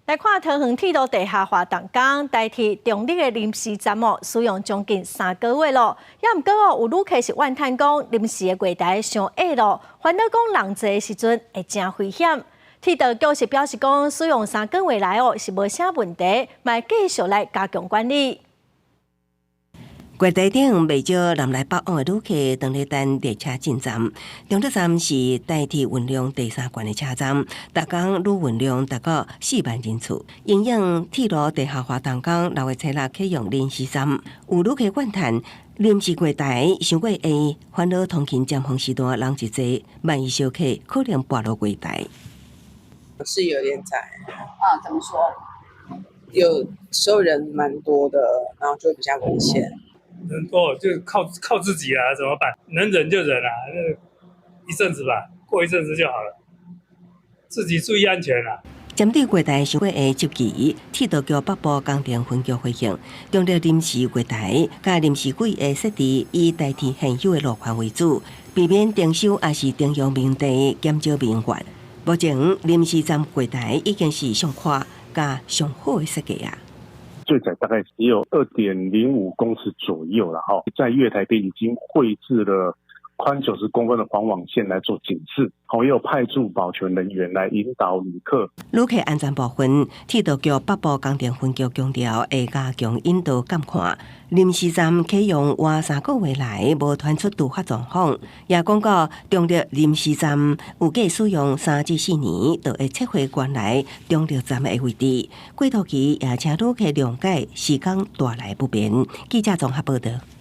來看桃園鐵路地下化動工，台鐵中壢的臨時站哦，使用將近3個月咯。也毋過哦，有旅客是怨嘆講，臨時的月台傷矮咯，煩惱講人濟的時陣會誠危險。鐵道局是表示講，使用三個月來哦是無啥問題，嘛會繼續來加強管理。月台頂袂少南來北往的旅客，當咧等列車進站。中壢站是台鐵運量第三懸的車站，逐工旅運量達到4萬人次。因應鐵路地下化動工，六月初六啟用臨時站，有旅客怨嘆臨時月台傷過矮，煩惱通勤尖峰時段人一濟，萬一小客可能跋落月台。是有點窄。啊，怎麼說？有時候人蠻多的，然後就會比較危險。人多就靠自己啊，怎麼辦？能忍就忍啊，一陣子吧，過一陣子就好了。自己注意安全啦。針對月台傷過矮質疑，鐵道局北部工程分局回應，中壢臨時月台佮臨時軌的設置以代替現有的路環為主，避免徵收抑是徵用民地減少民怨。目前臨時站月台已經是上寬佮上好的設計啊。最窄大概只有2.05公尺左右了哈，在月台邊已經繪製了寬90公分的防網線來做警示，好，也有派駐保全人員來引導旅客。旅客安全部分，鐵道局北部工程分局強調會加強引導監看。臨時站啟用滿3個月來無傳出突發狀況，也講到中壢臨時站預計使用3至4年，就會撤回原來中壢站的位置。過渡期也請旅客諒解，時間帶來不便。記者綜合報道。